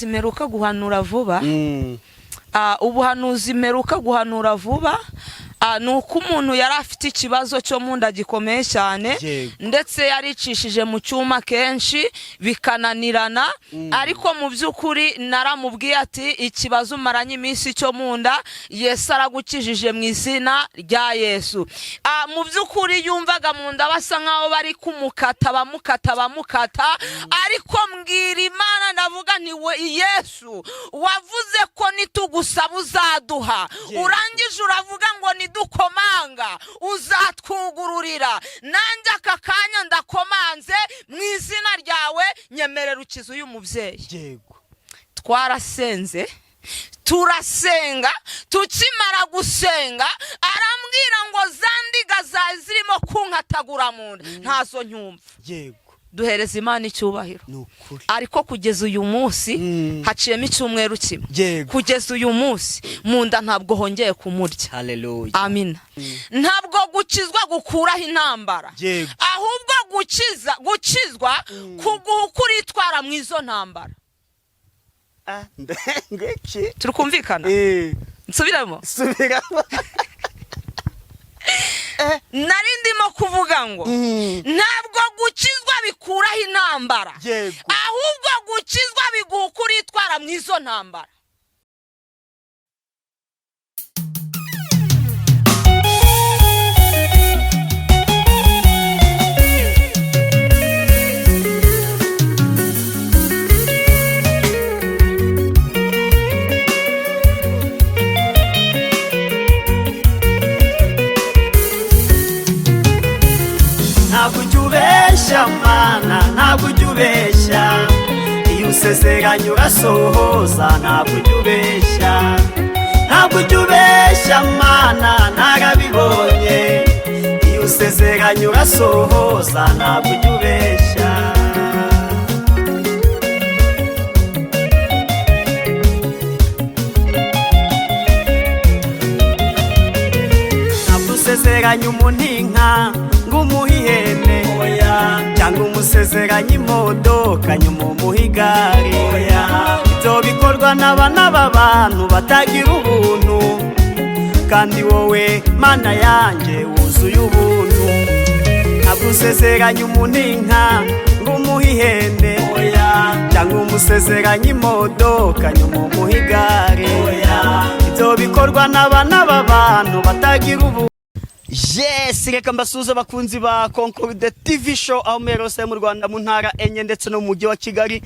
Mperuka guhanura vuba. Ubuhanuzi mperuka guhanura vuba ni uko umuntu yari afite ikibazo cyo mu nda gikomeye cyane, ndetse yaricishije mu cyuma kenshi bikananirana. Ariko mu by'ukuri naramubwiye ati: "Ikibazo umaranye iminsi cyo mu nda, Yesu aragukijije mu izina rya Yesu." Mu by'ukuri yumvaga mu nda basa nkaho bari kumukata, bamukata, bamukata. Ariko mbwira Imana, ndavuga nti: "We Yesu wavuze ko nitugusaba uzaduha, urangije uravuga ngo nidukomanga uzatwugururira. Nanjye aka kanya ndakomanze mu izina ryawe, nyemerera ukize uyu mubyeyi." Twarasenze, turasenga. Tukimara gusenga arambwira ngo za ndiga zari zirimo kunkatagura mu nda ntazo nyumva. Duhereza Imana icyubahiro. Ni ukuri. Ariko kugeza uyu munsi, haciyemo icyumweru kimwe, kugeza uyu munsi mu nda ntabwo hongeye kumurya. Haleluya. Amina. Ntabwo gukizwa gukuraho intambara, ahubwo gukizwa kuguha uko uritwara mu izo ntambara. Ngeki? Turi kumvikana? Eh. Nsubiremo? Subiramo. Nari ndimo kuvuga ngo ntabwo gukizwa bikuraho intambara, ahubwo gukizwa biguha uko uritwara mu izo ntambara. Ntabwo ujya ubeshya Mana, ntabwo ujya ubeshya. Iyo usezeranye urasohoza, ntabwo ujya ubeshya. Ntabwo ujya ubeshya Mana, narabibonye. Iyo usezeranye urasohoza, ntabwo ujya ubeshya. Ntabwo usezeranye umuntu inka ngo umuhe ihene, cyangwa umusezeranye imodoka nyuma umuhe igare. Ibyo bikorwa n'abana b'abantu batagira ubuntu, kandi wowe Mana yanjye wuzuye ubuntu. Ntabwo usezeranye umuntu inka ngo umuhe ihene, cyangwa umusezeranye imodoka nyuma umuhe igare. Ibyo bikorwa n'abana b'abantu batagira ubuntu. Yes, reka mbasuhuze abakunzi ba Concorde TV Show aho muri hose mu Rwanda, mu ntara enye ndetse no mu mujyi wa Kigali,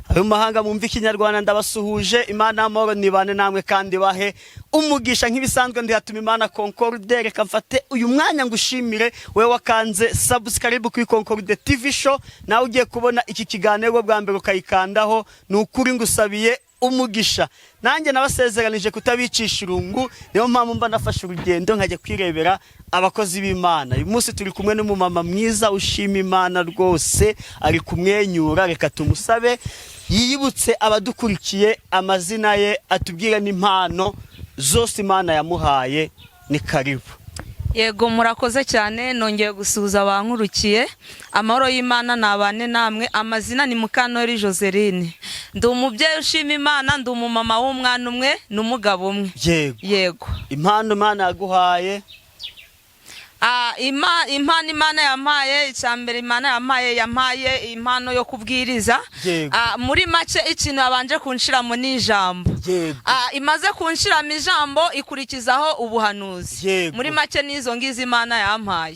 ayo mu mahanga mumva Ikinyarwanda, ndabasuhuje. Imana y'amahoro nibane namwe kandi bahe umugisha. Nk'ibisanzwe ndihatuma Imana Concorde. Reka mfate uyu mwanya ngushimire wowe wakanze subscribe kuri Concorde TV Show, nawe ugiye kubona iki kiganiro bwa mbere ukayikandaho. Ni ukuri ngusabiye umugisha. Nanjye nabasezeranije kutabicisha irungu, niyo mpamvu mba nafashe urugendo nkajya kwirebera abakozi b'Imana. Uyu munsi turi kumwe n'umumama mwiza ushima Imana rwose, ari kumwenyura. Reka tumusabe yiyibutse abadukurikiye amazina ye, atubwire n'impano zose Imana yamuhaye. Ni karibu. Yego, murakoze cyane. Nongeye gusuhuza abankurikiye. Amahoro y'Imana nabane namwe. Amazina ni Mukanori Joseline, ndi umubyeyi ushima Imana, ndi umumama w'umwana umwe n'umugabo umwe. Yego. Impano Imana yaguhaye? Impano Imana yampaye, icya mbere Imana yampaye impano yo kubwiriza. Muri make ikintu yabanje kunshiramo ni ijambo. Imaze kunshiramo ijambo ikurikizaho ubuhanuzi. Muri make n'izo ngizo Imana yampaye.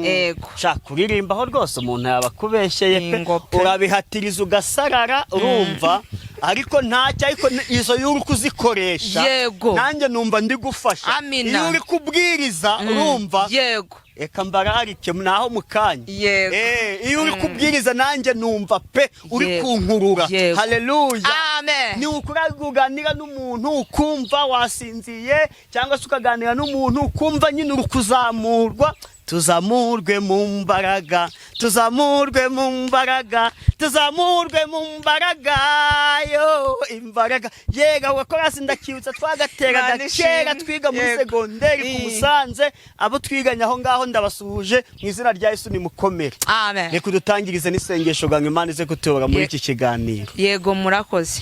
Yego. Shaka kuririmbaho rwose umuntu yaba akubeshyeye pe. Ingo pe. Urabihatiriza ugasarara, urumva, ariko ntacyo. Ariko izo iyo uri kuzikoresha, nanjye numva ndi gufasha. Amina. Iyo uri kubwiriza, urumva, reka mbararike naho mu kanya. Iyo uri kubwiriza nanjye numva pe uri kunkurura. Haleluya. Amen. Ni ukuri uganira n'umuntu ukumva wasinziye, cyangwa se ukaganira n'umuntu ukumva nyine uri kuzamurwa. Tuzamurwe mu mbaraga, tuzamurwe mu mbaraga, tuzamurwe mu mbaraga, yo imbaraga. Yega, gakorasi ndakibutsa twagateraga Imana ishimwe. kera twiga muri segonderi ku Musanze. Abo twiganye aho ngaho ndabasuhuje mu izina rya Yesu, nimukomere. Amen. Reka udutangirize n'isengesho ngo Imana ize kutuyobora muri iki kiganiro. Yego, murakoze.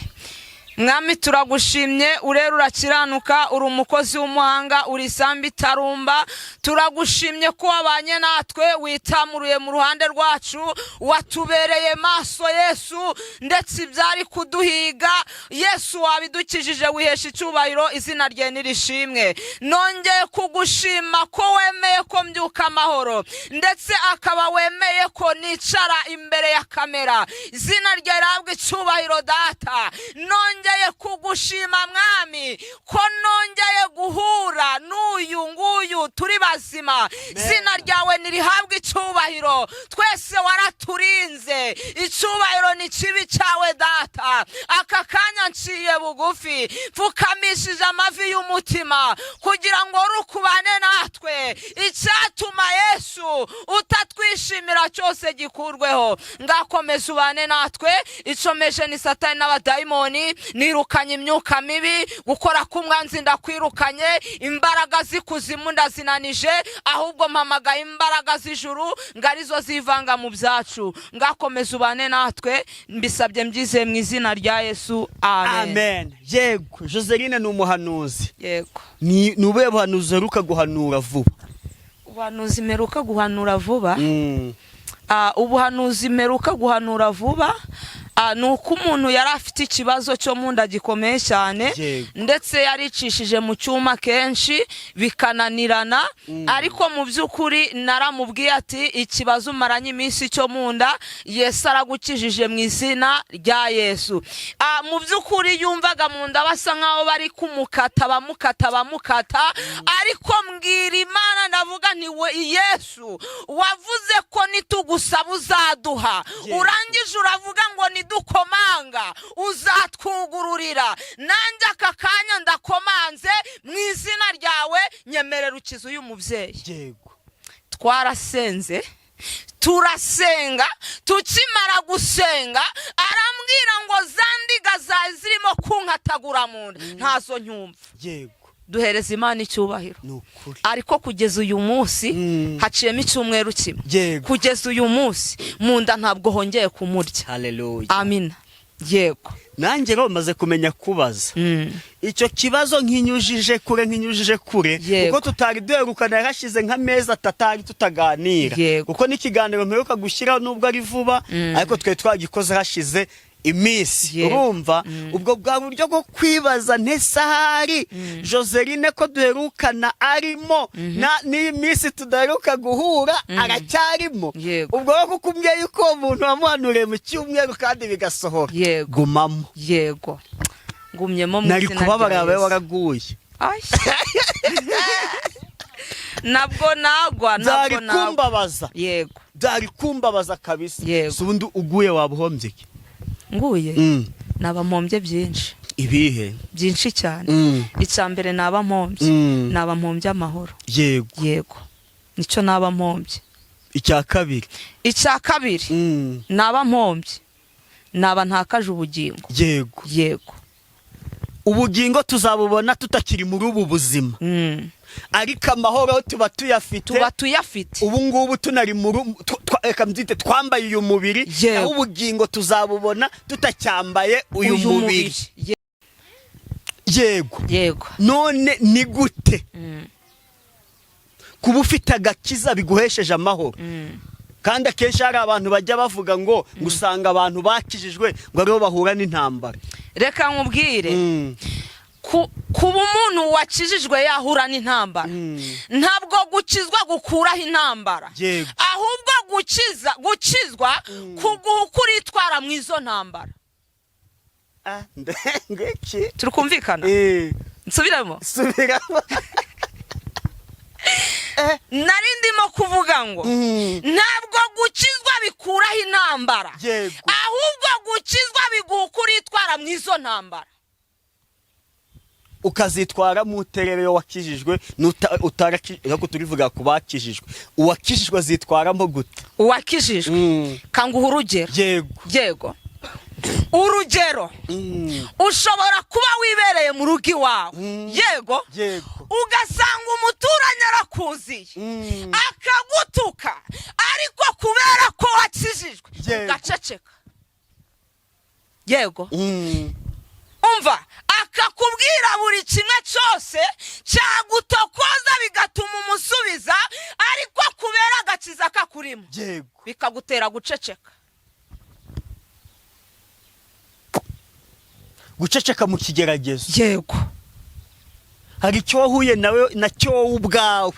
Mwami, turagushimye, urera, urakiranuka, uri umukozi w'umuhanga, uri isambu itarumba. Turagushimye ko wabanye natwe, witamuruye mu ruhande rwacu, watubereye maso Yesu, ndetse ibyari kuduhiga Yesu wabidukijije, wihesha icyubahiro, izina rye nirishimwe. Nongeye kugushima ko wemeye ko mbyuka amahoro, ndetse akaba wemeye ko nicara imbere ya kamera, izina rye rihabwa icyubahiro. Data, nongeye kugushima Mwami ko nongeye guhura n'uyu nguyu turi bazima, izina ryawe ntirihabwe icyubahiro. Twese waraturinze, icyubahiro ni kibi cyawe Data. Aka kanya nciye bugufi, mfukamishije amavi y'umutima kugira ngo rukubane natwe, icyatuma Yesu utatwishimira cyose gikurweho. Ngakomeza ubane natwe. Icomeje ni Satani n'abadayimoni, nirukanye imyuka mibi, gukora k'umwanzi ndakwirukanye, imbaraga z'ikuzimu ndazinanije, ahubwo mpamagaye imbaraga z'ijuru ngo arizo zivanga mu byacu. Ngakomeza ubane natwe, mbisabye mbyizeye mu izina rya Yesu, amen. Amen. Yego, Joseline ni umuhanuzi. Yego. Ni ubuhe buhanuzi uheruka guhanura vuba? Ubuhanuzi mperuka guhanura vuba, ubuhanuzi mperuka guhanura vuba, ni uko umuntu yari afite ikibazo cyo mu nda gikomeye cyane, ndetse yaricishije mu cyuma kenshi bikananirana, ariko mu by'ukuri naramubwiye ati: "Ikibazo umaranye iminsi cyo mu nda, Yesu aragukijije mu izina rya Yesu." Mu by'ukuri yumvaga mu nda basa nkaho bari kumukata, bamukata, bamukata, ariko mbwira Imana, ndavuga nti: "We Yesu wavuze ko nitugusaba uzaduha, urangije uravuga ngo nidukomanga uzatwugururira, nanjye aka kanya ndakomanze mu izina ryawe, nyemerera ukize uyu mubyeyi." Twarasenze, turasenga, tukimara gusenga arambwira ngo za ndiga zari zirimo kunkatagura mu nda ntazo nyumva. Duhereza Imana icyubahiro. Ni ukuri. Ariko kugeza uyu munsi, haciyemo icyumweru kimwe, kugeza uyu munsi mu nda ntabwo hongeye kumurya. Haleluya. Amina, yego. Nanjye rero maze kumenya kubaza. Icyo kibazo nkinyujije kure, nkinyujije kure, kuko tutari duherukana, yarashize nk'amezi 3 ari tutaganira, kuko n'ikiganiro mperuka gushyiraho nubwo ari vuba, ariko twari twagikoze hashize iminsi. Urumva ubwo bwa buryo bwo kwibaza ntesahari Joseline ko duherukana arimo, n'iyi minsi tudaheruka guhura aracyarimo. Ubwo rero kuko umbwiye yuko uwo muntu wamuhanuriye mu cyumweru kandi bigasohora, gumamo. Yego, ngumyemo mu Nari izina kubabara rya yawe Yesu. waraguye. Ay. Nabwo nagwa, Byari nabwo nagwa. kumbabaza. Byari kumbabaza kabisa. Si ubundi uguye waba uhombye iki? Nguye, naba mpombye byinshi. Ibihe? Byinshi cyane. Icya mbere naba mpombye, naba mpombye amahoro. Yego, nicyo naba mpombye. Icya kabiri? Icya kabiri, naba mpombye, naba ntakaje ubugingo. Yego. Ubugingo tuzabubona tutakiri muri ubu buzima, ariko amahoro tuba tuyafite. Tuba tuyafite. Ubu ngubu tunari muri reka mbyite twambaye uyu mubiri, naho ubugingo tuzabubona tutacyambaye uyu mubiri. Yego. Yego. None ni gute kuba ufite agakiza biguhesheje amahoro, kandi akenshi hari abantu bajya bavuga ngo usanga abantu bakijijwe ngo aribo bahura n'intambara? Reka nkubwire, kuba umuntu wakijijwe yahura n'intambara, ntabwo gukizwa gukuraho intambara, ahubwo gukizwa kuguha uko uritwara mu izo ntambara. Ah, ngeki? Turi kumvikana? Eh. Nsubiremo? Subiramo. Nari ndimo kuvuga ngo ntabwo gukizwa bikuraho intambara, ahubwo gukizwa biguha uko uritwara mu izo ntambara. Ukazitwara mu terere wakijijwe utarakijijwe, ariko turivuga ku bakijijwe. Uwakijijwe azitwaramo gute? Uwakijijwe, kanguha urugero. Yego, urugero, ushobora kuba wibereye mu rugo iwawe, yego, ugasanga umuturanyi arakuziye, akagutuka, ariko kubera ko wakijijwe ugaceceka, yego. Umva, akakubwira buri kimwe cyose cyagutokoza, bigatuma umusubiza, ariko kubera agakiza kakurimo, bikagutera guceceka. Guceceka mu kigeragezo. Hari icyo wahuye nawe nacyo wowe ubwawe,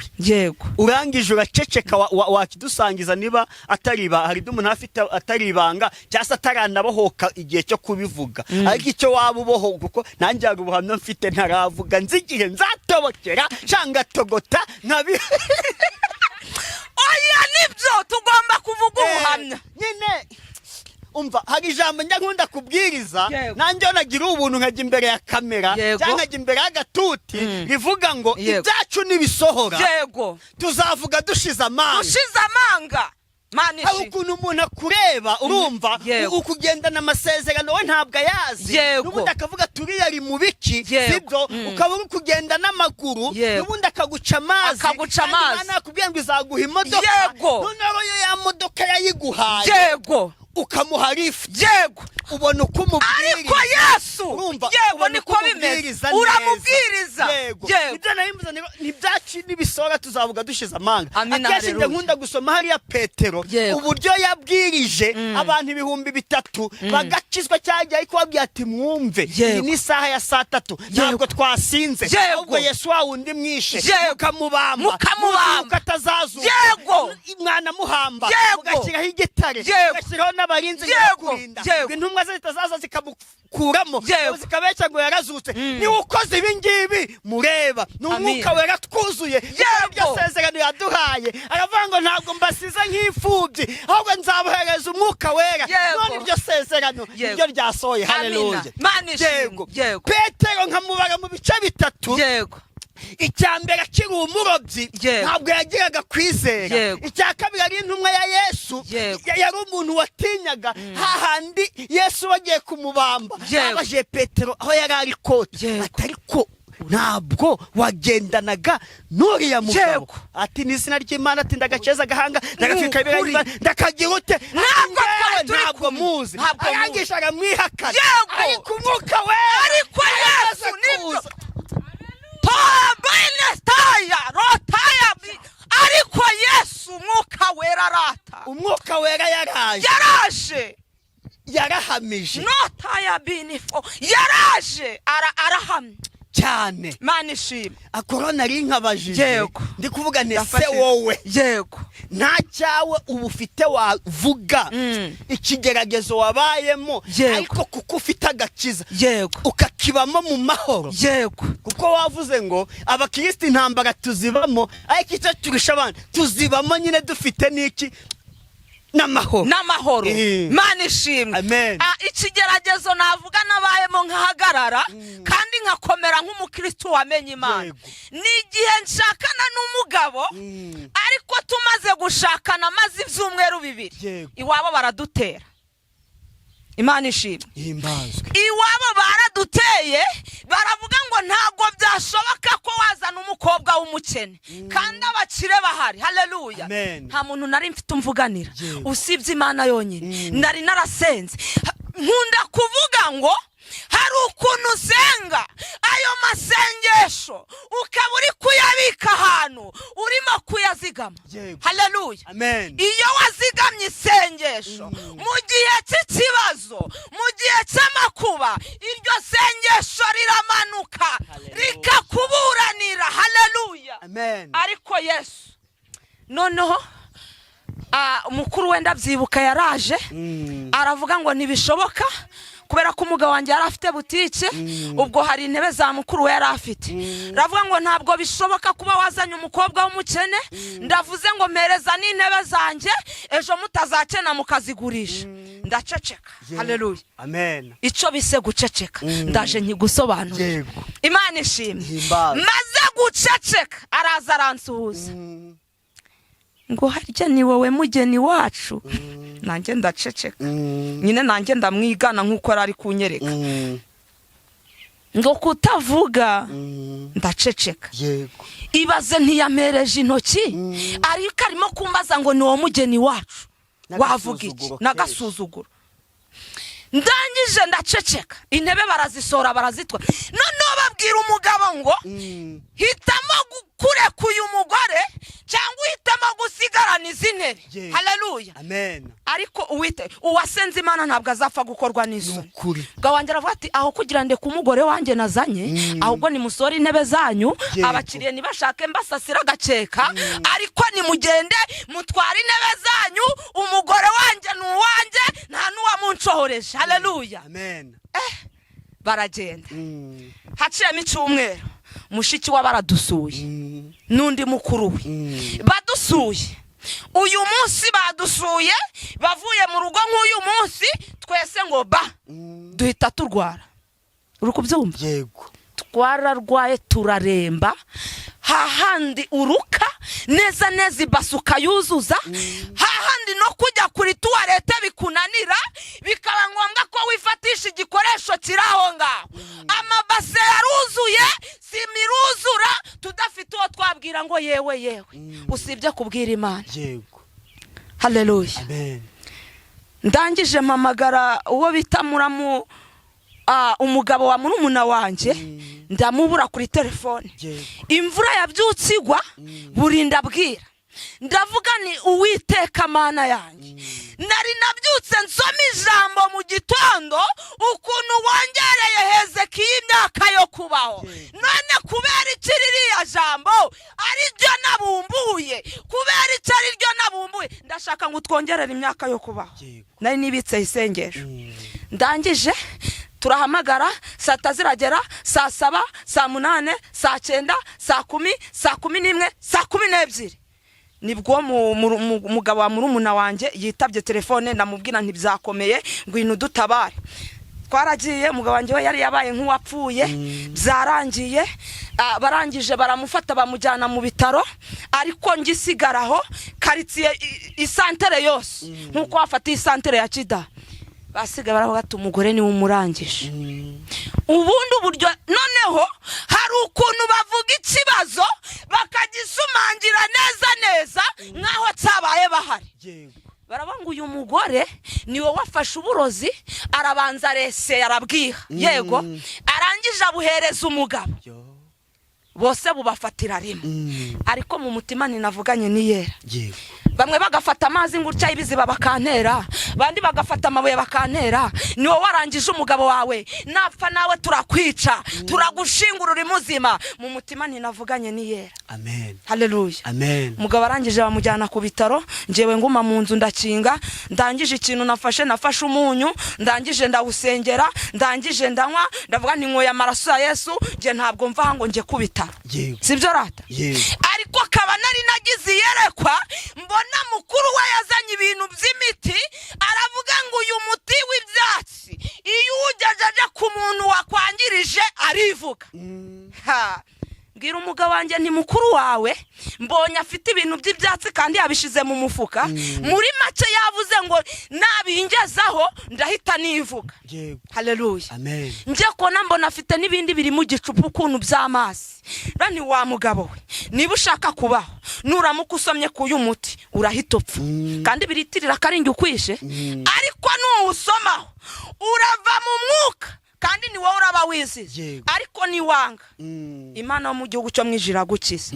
urangije uraceceka, wakidusangiza niba atari ibanga? Hari ibyo umuntu aba afite atari ibanga, cyangwa se ataranabohoka igihe cyo kubivuga, ariko icyo waba ubohoka, kuko nanjye hari ubuhamya mfite ntaravuga, nzi igihe nzatobokera cyangwa ngatogota nkabi. Oya, nibyo, tugomba kuvuga ubuhamya. Nyine umva, hari ijambo njya nkunda kubwiriza, nanjye iyo nagira ubuntu nkajya imbere ya kamera cyangwa nkajya imbere y'agatuti, rivuga ngo ibyacu nibisohora, tuzavuga dushize amanga. Ushize amanga, Mana Hari ishimwe. ukuntu umuntu akureba, urumva, ukugendana amasezerano, we ntabwo ayazi, n'ubundi akavuga turiya ari mu biki? Sibyo? Ukaba uri kugenda n'amaguru, n'ubundi akaguca amazi. Akaguca Kandi amazi. Imana yakubwiye ngo izaguha imodoka, noneho iyo ya modoka yayiguhaye, ukamuha lift, ubona uko umubwiriza. Ariko Yesu. Urumva, Yego, ubona niko uko bimeze. umubwiriza neza. Uramubwiriza. Ibyo nari mvuze ntibyaci nibisora tuzavuga dushize amanga. Amina, Akenshi njya haleluya. nkunda gusoma hariya Petero, uburyo yabwirije abantu 3000 bagakizwa, cyagiye ariko babwira ati: "Mwumve, iyi ni isaha ya saa tatu, ntabwo twasinze, ahubwo Yesu wa wundi mwishe, mukamubamba, Mukamubamba. muzi yuko atazazuka, mwanamuhamba, mugashyiraho igitare, mugashyiraho n'abarinzi kurinda ngo intumwa ze zitazaza zikamukuramo, zikabeshya ngo yarazutse. Niwe ukoze ibi ngibi mureba, ni Umwuka Wera twuzuye. Iryo sezerano yaduhaye, aravuga ngo ntabwo mbasize nk'imfubyi, ahubwo nzabohereza Umwuka Wera." None iryo sezerano niryo ryasohoye. Amina. Haleluya. Mana ishimwe. Petero nkamubara mu bice bitatu. Icya mbere, akiri umurobyi, ntabwo yagiraga kwizera. Icya kabiri, ari intumwa ya Yesu, yari umuntu watinyaga. Hahandi Yesu bagiye kumubamba, abajije Petero aho yari ari kote, ati: "Ariko ntabwo wagendanaga n'uriya mugabo?" Ati: "Ni izina ry'Imana," ati: "Ndagaceza agahanga, ndagatwika Ni ukuri. ibirenge, ndakagira ute?" Ntabwo Ati: twari turi "Ntabwo kumwe. muzi." Ntabwo muzi. Arangije aramwihakana. Ariko Umwuka Wera Ariko yamaze Yesu, nibyo. kuza. Tobenetaya rotaya ariko Yesu, Umwuka Wera arata. Umwuka Wera yaraje. Yaraje. Yarahamije. Notaya binifo, yaraje, arahamya. Cyane. Mana ishimwe. Akoro nari nkabajije, ndi kuvuga nti: ese wowe nta cyawe uba ufite wavuga, ikigeragezo wabayemo, ariko kuko ufite agakiza, ukakibamo mu mahoro? Kuko wavuze ngo abakirisitu intambara tuzibamo, ariko icyo turusha abandi, tuzibamo nyine dufite n'iki? N'amahoro. N'amahoro. Mana ishimwe. Amen. Ikigeragezo navuga nabayemo nkahagarara kandi nkakomera nk'umukristo wamenye Imana, ni igihe nshakana n'umugabo, ariko tumaze gushakana maze ibyumweru 2, iwabo baradutera. Imana ishimwe. Himbazwe. Iwabo baraduteye, baravuga ngo ntabwo byashoboka ko wazana umukobwa w'umukene kandi abakire bahari. Haleluya. Amen. Nta muntu nari mfite umvuganira usibye Imana yonyine. Nari narasenze. Nkunda kuvuga ngo hari ukuntu usenga ayo masengesho ukaba uri kuyabika ahantu, urimo kuyazigama. Haleluya. Amen. Iyo wazigamye isengesho mu gihe cy'ikibazo, mu gihe cy'amakuba, iryo sengesho riramanuka rikakuburanira. Haleluya. Amen. Ariko Yesu, noneho umukuru wenda byibuka yaraje, aravuga ngo ntibishoboka, kubera ko umugabo wanjye yari afite butike, ubwo hari intebe za mukuru we yari afite. Aravuga ngo ntabwo bishoboka kuba wazanye umukobwa w'umukene, ndavuze ngo mpereza n'intebe zanjye, ejo mutazakena mukazigurisha. Ndaceceka. Haleluya. Amen. Icyo bise guceceka ndaje nkigusobanurira. Imana ishimwe. Himbazwe. Maze guceceka, araza aransuhuza ngo: "Harya ni wowe mugeni wacu?" Nanjye ndaceceka nyine, nanjye ndamwigana nk'uko yari ari kunyereka ngo kutavuga. Ndaceceka. Ibaze, ntiyampereje intoki, ariko arimo kumbaza ngo ni wowe mugeni wacu, wavuga iki? N'agasuzuguro kenshi. N'agasuzuguro. Ndangije ndaceceka, intebe barazisora, barazitwa. Noneho babwira umugabo ngo hitamo kureka uyu mugore cyangwa uhitamo gusigarana izi ntebe. Haleluya. Amen. Ariko uwite uwasenze Imana ntabwo azapfa gukorwa n'isoni. Ukuri. Ubwo wanjye aravuga ati: "Aho kugira ndeke umugore wanjye nazanye, ahubwo nimusore intebe zanyu." Abakiriya ntibashake mbasasira agakeka, ariko nimugende mutware intebe zanyu, umugore wanjye ni uwanjye, nta n'uwamunshohoreje. Haleluya. Amen. Baragenda. Haciyemo icyumweru, mushiki we baradusuye n'undi mukuru we. Badusuye uyu munsi, badusuye bavuye mu rugo nk'uyu munsi, twese ngo ba duhita turwara. Uri kubyumva? Yego. Twararwaye, turaremba, hahandi uruka neza neza ibase ukayuzuza, hahandi no kujya kuri toilette bikunanira, bikaba ngombwa ko wifatisha igikoresho kiri aho ngaho. Amabase yaruzuye, sima iruzura, tudafite uwo twabwira ngo yewe yewe, usibye kubwira Imana. Haleluya. Amen. Ndangije mpamagara uwo bita muramu, umugabo wa murumuna wanjye, ndamubura kuri telefone. Imvura yabyutse igwa burinda bwira. Ndavuga ni: "Uwiteka Mana yanjye, nari nabyutse nsoma ijambo mu gitondo ukuntu wongereye Hezekiya imyaka yo kubaho. None kubera iki ririya jambo ari ryo nabumbuye? Kubera icyo ari ryo nabumbuye? Ndashaka ngo utwongerere imyaka yo kubaho." Nari nibitseho isengesho. Ndangije turahamagara, saa 3 ziragera, saa 7, saa 8, saa 9, saa 10, saa 11, saa 12, nibwo mugabo wa murumuna wanjye yitabye telefone. Ndamubwira, ntibyakomeye, ngwino udutabare. Twaragiye, umugabo wanjye we yari yabaye nk'uwapfuye, byarangiye. Barangije baramufata bamujyana mu bitaro, ariko ngisigaraho karitsiye isantere yose, nk'uko wafata isantere ya Kida, basigaye baravuga ati: "Umugore niwe umurangije." Ubundi uburyo noneho hari ukuntu bavuga ikibazo bakagisumangira neza neza nk'aho cyabaye bahari. Baravuga ngo uyu mugore niwe wafashe uburozi, arabanza areseye, arabwiha, yego, arangije abuhereza umugabo. Bose bubafatira rimwe. Ariko mu mutima ninavuganye n'Iyera. Bamwe bagafata amazi ngutya y'ibiziba bakantera, abandi bagafata amabuye bakantera: "Niwe warangije umugabo wawe, napfa nawe turakwica, turagushingura uri muzima." Mu mutima ntinavuganye n'Iyera. Amen. Haleluya. Amen. Umugabo arangije bamujyana ku bitaro, njyewe nguma mu nzu ndakinga. Ndangije ikintu nafashe, nafashe umunyu, ndangije ndawusengera, ndangije ndanywa, ndavuga nti: "Nyoye amaraso ya Yesu, njye ntabwo mva aha ngo njye ku bitaro." Sibyo rata? Yego. Ariko akaba nari nagize iyerekwa, mbona mukuru we yazanye ibintu by'imiti, aravuga ngo uyu muti w'ibyatsi iyo uwugejeje ku muntu wakwangirije arivuga. Ha. Mbwira umugabo wanjye nti: "Mukuru wawe mbonye afite ibintu by'ibyatsi kandi yabishyize mu mufuka." Muri make yavuze ngo nabingezaho ndahita nivuga. Haleluya. Amen. Njye kubona mbona afite n'ibindi biri mu gicupa ukuntu by'amazi. Rani wa mugabo we, niba ushaka kubaho, nuramuka usomye ku uyu muti urahita upfa, kandi biritirira akaringi ukwishe, ariko nuwusomaho urava mu mwuka kandi ni wowe uraba wizize. Ariko niwanga, Imana yo mu gihugu cyo mu ijuru iragukiza.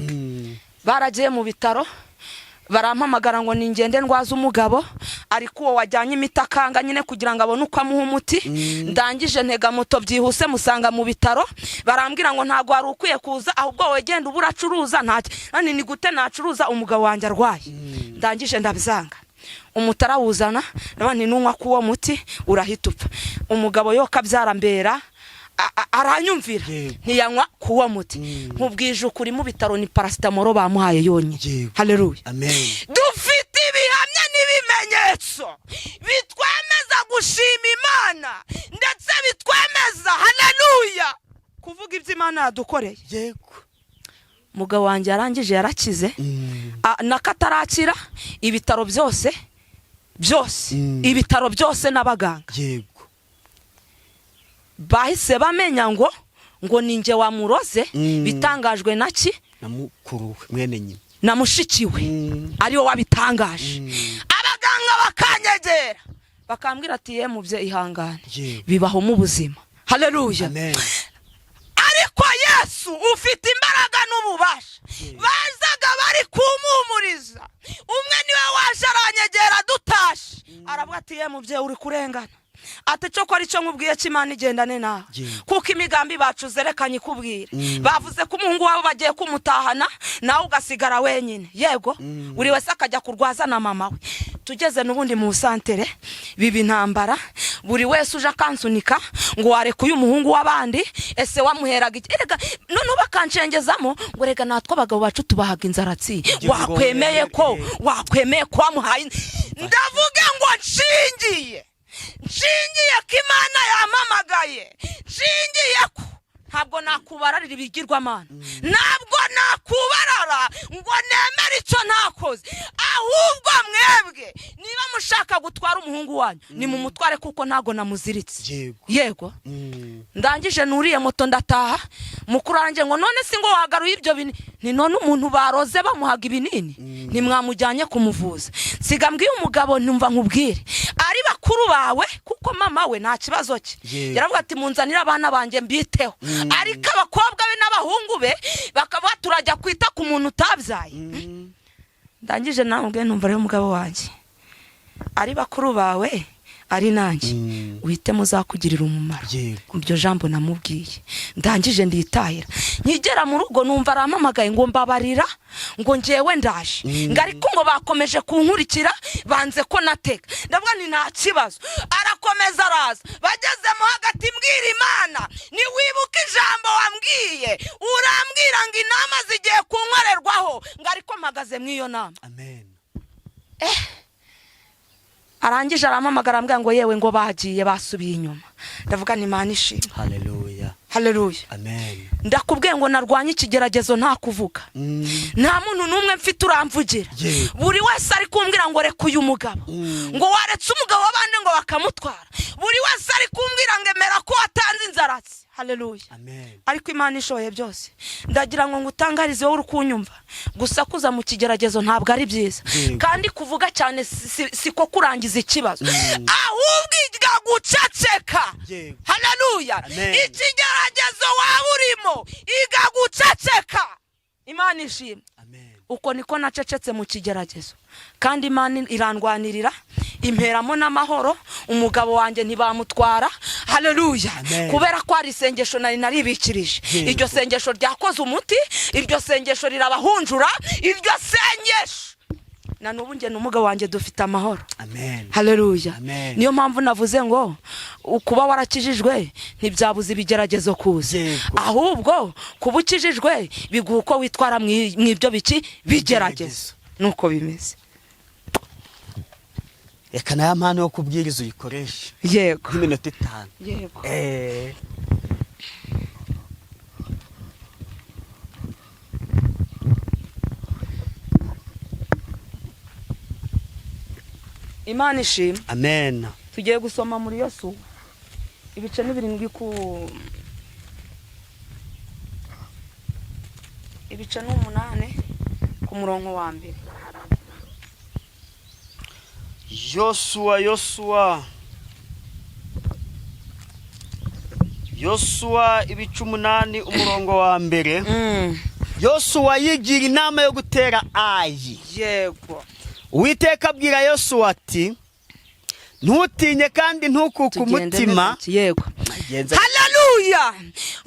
Baragiye mu bitaro, barampamagara ngo ningende ndwaze umugabo, ariko uwo wajyanye imiti akanga nyine kugira ngo abone uko amuha umuti. Ndangije ntega moto byihuse, musanga mu bitaro, barambwira ngo ntabwo wari ukwiye kuza, ahubwo wowe genda uba uracuruza. Ntacyo nani, ni gute nacuruza umugabo wanjye arwaye? Ndangije ndabyanga. Umuti arawuzana, ndabona nti nunywa k'uwo muti urahita upfa. Umugabo yo kabyarambera aranyumvira. Ntiyanywa k'uwo muti. Nkubwije ukuri, mu bitaro ni paracetamol bamuhaye yonyine. Haleluya. Amen. Dufite ibihamya n'ibimenyetso bitwemeza gushima Imana, ndetse bitwemeza, haleluya, kuvuga ibyo Imana yadukoreye. Umugabo wanjye yarangije yarakize. Nakatarakira, ibitaro byose byose, ibitaro byose n'abaganga bahise bamenya ngo ni njye wamuroze. Bitangajwe na ki? Na mukuru we, mwene nyina. Na mushiki we, ariwe wabitangaje. Abaganga bakanyegera. Bakambwira ati: "Ye mubye, ihangane, Yego. bibaho mu buzima." Haleluya. Amen. Ariko Yesu ufite imbaraga n'ububasha, bazaga bari kumpumuriza. Umwe niwe waje aranyegera dutashe, aravuga ati: "Ye mubyeyi, uri kurengana." Ati: "Cyo kora icyo nkubwiye cy'Imana, igendane nawe, kuko imigambi bacu zerekanye ikubwire. Bavuze ko umuhungu wabo bagiye kumutahana, nawe ugasigara wenyine." Yego, buri wese akajya kurwaza na mama we. Tugeze n'ubundi mu santere, biba intambara. Buri wese uje akansunika ngo: "Warekuye umuhungu w'abandi? Ese wamuheraga iki?" Erega noneho bakanshengezamo ngo: "Rega natwe abagabo bacu tubahaga inzaratsi." Kugira ngo Wakwemeye ko wakwemeye ko wamuhaye. Ndavuga ngo nshingiye ko Imana yampamagaye, nshingiye ko ntabwo nakubararira ibigirwamana, ntabwo nakubarara ngo nemere icyo ntakoze. Ahubwo mwebwe niba mushaka gutwara umuhungu wanyu, ni mu mutware, kuko ntabwo namuziritse. Yego. Yego. Ndangije nuriye moto ndataha. Mukuru wanjye ngo: "None si ngo wagaruye ibyo binini?" Ni none umuntu baroze bamuhaga ibinini, ntimwamujyanye kumuvuza? Nsiga mbwiye umugabo, ntumva nkubwire, ari bakuru bawe, kuko mama we nta kibazo cye. Yaravuga ati: "Munzanire abana banjye mbiteho." Ariko abakobwa be n'abahungu be bakaba: "Turajya kwita ku muntu utabyaye?" Ndangije nawe numva rero, umugabo wanjye, ari bakuru bawe, ari nanjye, uhitemo uzakugirira umumaro. Iryo jambo namubwiye, ndangije nditahira. Nkigera mu rugo numva arampamagaye ngo: "Mbabarira," ngo, "ngewe ndaje," ngo, "ariko ngo bakomeje kunkurikira, banze ko nateka." Ndavuga ni nta kibazo. Arakomeza araza, bagezemo hagati mbwira Imana: "Niwibuke ijambo wambwiye, urambwira ngo inama zigiye kunkorerwaho," ngo, "ariko mpagaze mu iyo nama." Amen. Arangije arampamagara, arambwira ngo: "Yewe," ngo, "bagiye basubiye inyuma." Ndavuga ni Imana ishimwe. Haleluya. Haleluya. Amen. Ndakubwiye ngo narwanye ikigeragezo nta kuvuga. Nta muntu n'umwe mfite uramvugira. Buri wese ari kumbwira ngo: "Reka uyu mugabo," ngo, "waretse umugabo w'abandi," ngo, "bakamutwara." Buri wese ari kumbwira ngo: "Emera ko watanze inzaratsi." Haleluya. Amen. Ariko Imana ishoboye byose. Ndagira ngo ngutangarize wowe uri kunyumva, gusakuza mu kigeragezo ntabwo ari byiza. Kandi kuvuga cyane siko kurangiza ikibazo, ahubwo iga guceceka. Haleluya. Amen. Ikigeragezo waba urimo, iga guceceka. Imana ishimwe. Amen. Uko niko nacecetse mu kigeragezo, kandi Imana irandwanirira, imperamo n'amahoro. Umugabo wanjye ntibamutwara. Haleluya. Amen. Kubera ko hari isengesho nari naribikirije. Iryo sengesho ryakoze umuti, iryo sengesho rirabahunjura, iryo sengesho na n'ubu njye n'umugabo wanjye dufite amahoro. Amen. Haleluya. Amen. Niyo mpamvu navuze ngo kuba warakijijwe ntibyabuza ibigeragezo kuza. Ahubwo kuba ukijijwe biguha uko witwara mu ibyo biki bigeragezo. Nuko bimeze. Reka nayo mpano yo kubwiriza uyikoreshe Yego. nk'iminota 5. Yego. Imana ishimwe. Amen. Tugiye gusoma muri Yosuwa, ibice ni 7, ku ibice ni 8, ku murongo wa mbere. Yosuwa, Yosuwa, Yosuwa, ibice 8, umurongo wa mbere. Yosuwa yigira inama yo gutera Ayi. Uwiteka abwira Yosuwa ati: "Ntutinye kandi ntukuke Tugende umutima." neza. Yego. Genza. Haleluya.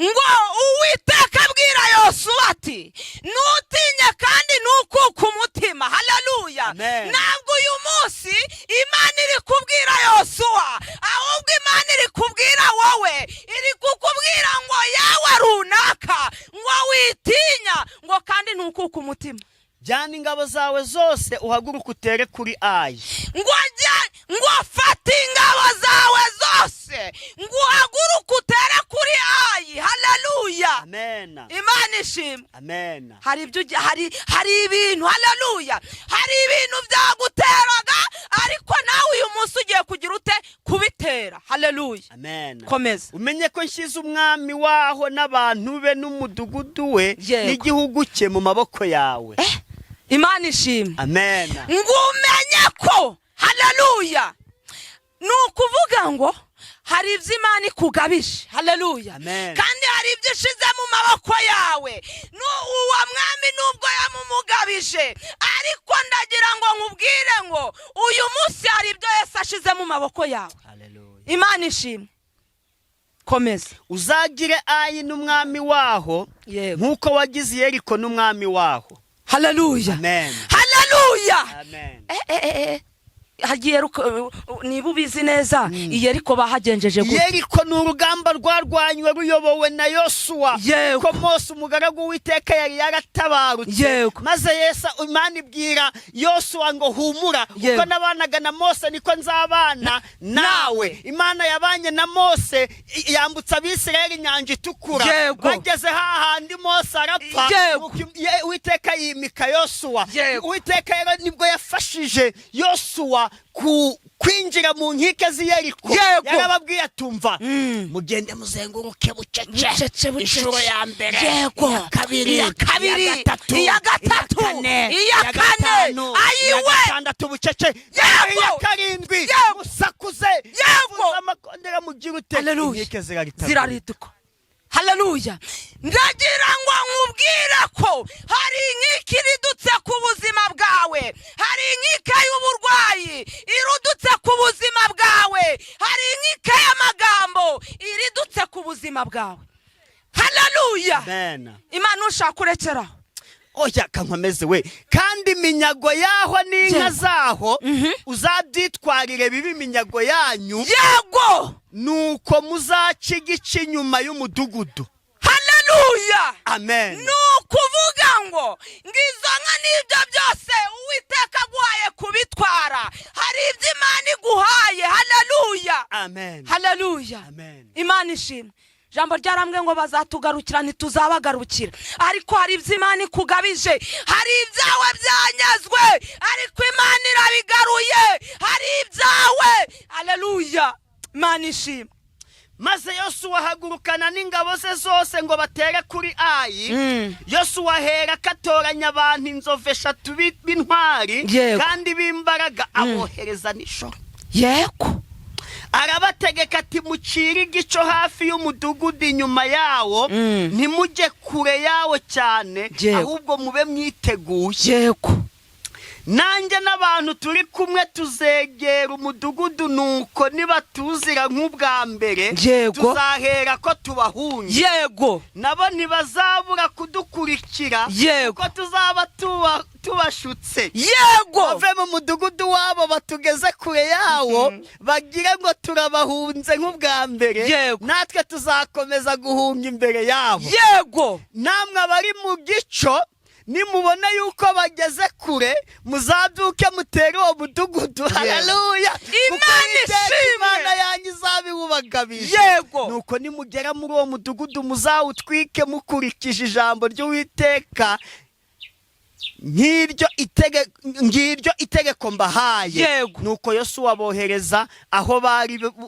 Ngo Uwiteka abwira Yosuwa ati: "Ntutinye kandi ntukuke umutima." Haleluya. Amen. Ntabwo uyu munsi Imana iri kubwira Yosuwa, ahubwo Imana iri kubwira wowe, iri kukubwira ngo: "Yawe runaka," ngo, "witinya," ngo, "kandi ntukuke umutima." "Jyana ingabo zawe zose, uhaguruke utere kuri Ayi." Ngo jya, ngo fata ingabo zawe zose, ngo uhaguruke utere kuri Ayi. Haleluya. Amen. Imana ishimwe. Amen. Hari ibyo hari ibintu, haleluya, hari ibintu byaguteraga, ariko nawe uyu munsi ugiye kugira ute? Kubitera. Haleluya. Amen. Komeza. "Umenye ko nshyize umwami waho n'abantu be n'umudugudu we n'igihugu cye mu maboko yawe." Imana ishimwe. Amen. Ngo umenye ko, haleluya. Ni ukuvuga ngo hari ibyo Imana ikugabije, haleluya. Amen. Kandi hari ibyo ishize mu maboko yawe. Uwo mwami nubwo yamumugabije, ariko ndagira ngo nkubwire ngo uyu munsi hari ibyo Yesu ashize mu maboko yawe. Haleluya. Imana ishimwe. Komeza. Uzagire Ayi n'umwami waho nk'uko wagize Yeriko n'umwami waho. Haleluya. Amen. Haleluya. Amen. Hagiye niba ubizi neza, iyi ariko bahagenjeje gute? Yeriko ni urugamba rwarwanywe ruyobowe na Yosuwa, ko Mose umugaragu w'Uwiteka yari yaratabarutse. Maze Yesu, Imana ibwira Yosuwa ngo: "Humura, uko nabanaga na Mose niko nzabana nawe." Imana yabanye na Mose, yambutsa Abisirayeli Inyanja Itukura. Bageze hahandi Mose arapfa. Nuko Uwiteka yimika Yosuwa. Uwiteka rero nibwo yafashije Yosuwa ku kwinjira mu nkike z'i Yeriko. Yarababwiye atumva: "Mugende muzenguruke bucece." Bucece, bucece. Inshuro ya mbere, iya kabiri, iya kabiri, iya gatatu, iya gatatu, iya kane, iya kane, gatanu, ayiwe! iya gatandatu bucece, iya karindwi musakuze, muvuze amakondera, mugire ute. Haleluya. Inkike ziraritabura. Zirariduka, haleluya. Ndagira ngo nkubwire ko hari inkike iridutse ku buzima bwawe, hari inkike y'uburwayi irudutse ku buzima bwawe, hari inkike y'amagambo iridutse ku buzima bwawe, haleluya. Amen. Imana, ushaka urekeraho. Oya, kankomeze we. Kandi iminyago yaho n'inka zaho uzabyitwarire bibe iminyago yanyu. Nuko muzaca igice inyuma y'umudugudu. Haleluya. Amen. Ni ukuvuga ngo ngizo nka n'ibyo byose Uwiteka aguhaye kubitwara, hari ibyo Imana iguhaye, haleluya. Amen. Haleluya. Amen. Imana ishimwe. Ijambo ryarambwe ngo bazatugarukira, ntituzabagarukira, ariko hari ibyo Imana ikugabije. Hari ibyawe byanyazwe, ariko Imana irabigaruye. Hari ibyawe, haleluya. Imana ishimwe. Maze Yosuwa ahagurukana n'ingabo ze zose ngo batere kuri Ayi. Yosuwa ahera akatoranya abantu inzovu 3 b'intwari kandi b'imbaraga, abohereza nijoro. Arabategeka ati: "Mucire igico hafi y'umudugudu inyuma yawo, ntimujye kure yawo cyane, ahubwo mube mwiteguye. Nanjye n'abantu turi kumwe tuzegera umudugudu, nuko nibatuzira nk'ubwa mbere, tuzahera ko tubahunge. Nabo ntibazabura kudukurikira, kuko tuzaba tubashutse. Bave mu mudugudu wabo batugeze kure yawo, bagire ngo turabahunze nk'ubwa mbere. Natwe tuzakomeza guhunga imbere yabo. Namwe abari mu gico, nimubona yuko bageze kure, muzabyuke mutere uwo mudugudu." Haleluya! Imana Kuko Uwiteka ishimwe. Imana yanyu izabiwubagabije. Nuko nimugera muri uwo mudugudu, muzawutwike mukurikije ijambo ry'Uwiteka, ngiryo itegeko mbahaye. Nuko Yosuwa abohereza aho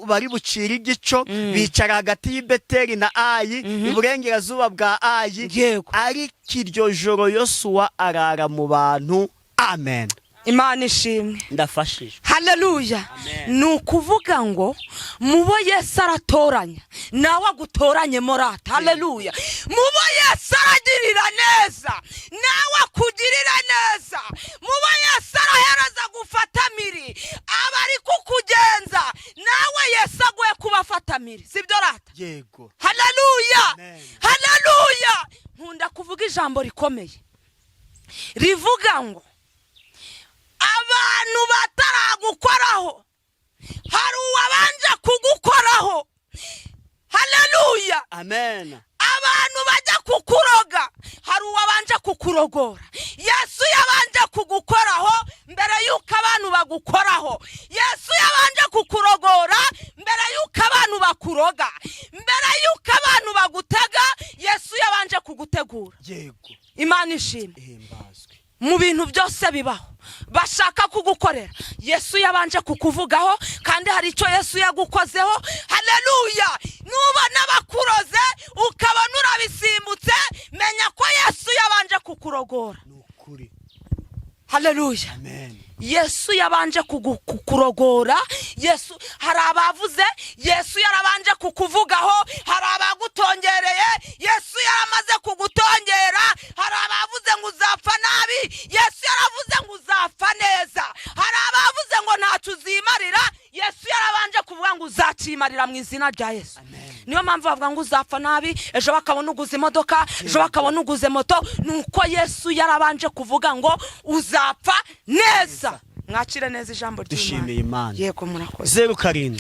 bari bucira igico, bicara hagati y'i Beteli na Ayi, iburengerazuba bwa Ayi. Ariko iryo joro Yosuwa arara mu bantu. Amen. Imana ishimwe. Ndafashijwe. Haleluya. Amen. Ni ukuvuga ngo mubo Yesu aratoranya, nawe agutoranye morata, haleluya. Mubo Yesu aragirira neza, nawe akugirira neza. Mubo Yesu arahereza gufata miri, aba ari kukugenza, nawe Yesu aguye kubafata miri, sibyo rata? Yego. Haleluya. Amen. Haleluya. Nkunda kuvuga ijambo rikomeye rivuga ngo abantu bataragukoraho, hari uwabanje kugukoraho, haleluya. Amen. Abantu bajya kukuroga, hari uwabanje kukurogora. Yesu yabanje kugukoraho mbere y'uko abantu bagukoraho. Yesu yabanje kukurogora mbere y'uko abantu bakuroga, mbere y'uko abantu bagutega. Yesu yabanje kugutegura. Imana ishimwe. Ihimbazwe. Mu bintu byose bibaho bashaka kugukorera, Yesu yabanje kukuvugaho, kandi hari icyo Yesu yagukozeho, haleluya. Nubona bakuroze ukabona urabisimbutse, menya ko Yesu yabanje kukurogora. Ni ukuri. Haleluya. Amen. Yesu yabanje kukurogora. Yesu, hari abavuze Yesu yarabanje kukuvugaho, hari abagutongereye, Yesu yaramaze kugutongera. Hari abavuze ngo uzapfa nabi, Yesu yaravuze ngo uzapfa neza. Hari abavuze ngo ntacyo uzimarira, Yesu yarabanje kuvuga ngo uzakimarira mu izina rya Yesu. Niyo mpamvu bavuga ngo uzapfa nabi, ejo bakabona uguze imodoka, ejo bakabona uguze moto. Ni uko Yesu yarabanje kuvuga ngo uzapfa neza. Mwakire neza ijambo ry'Imana. Dushimiye Imana. Yego, murakoze. 07.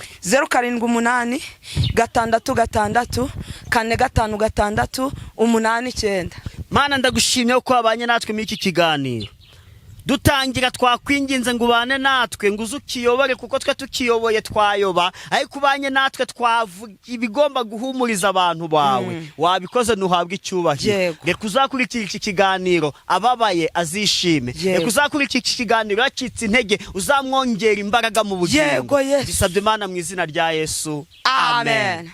078666455689. Mana, ndagushimye ko wabanye natwe muri iki kiganiro. Dutangira twakwinginze ngo ubane natwe, ngo uze ukiyobore, kuko twe tukiyoboye twayoba, ariko ubanye natwe twavuga ibigomba guhumuriza abantu bawe. Wabikoze, ntuhabwe icyubahiro. Reka uzakurikira iki kiganiro ababaye azishime. Reka uzakurikira iki kiganiro yacitse intege uzamwongera imbaraga mu bugingo. Yego, Yesu. Bisabye Imana mu izina rya Yesu. Amen.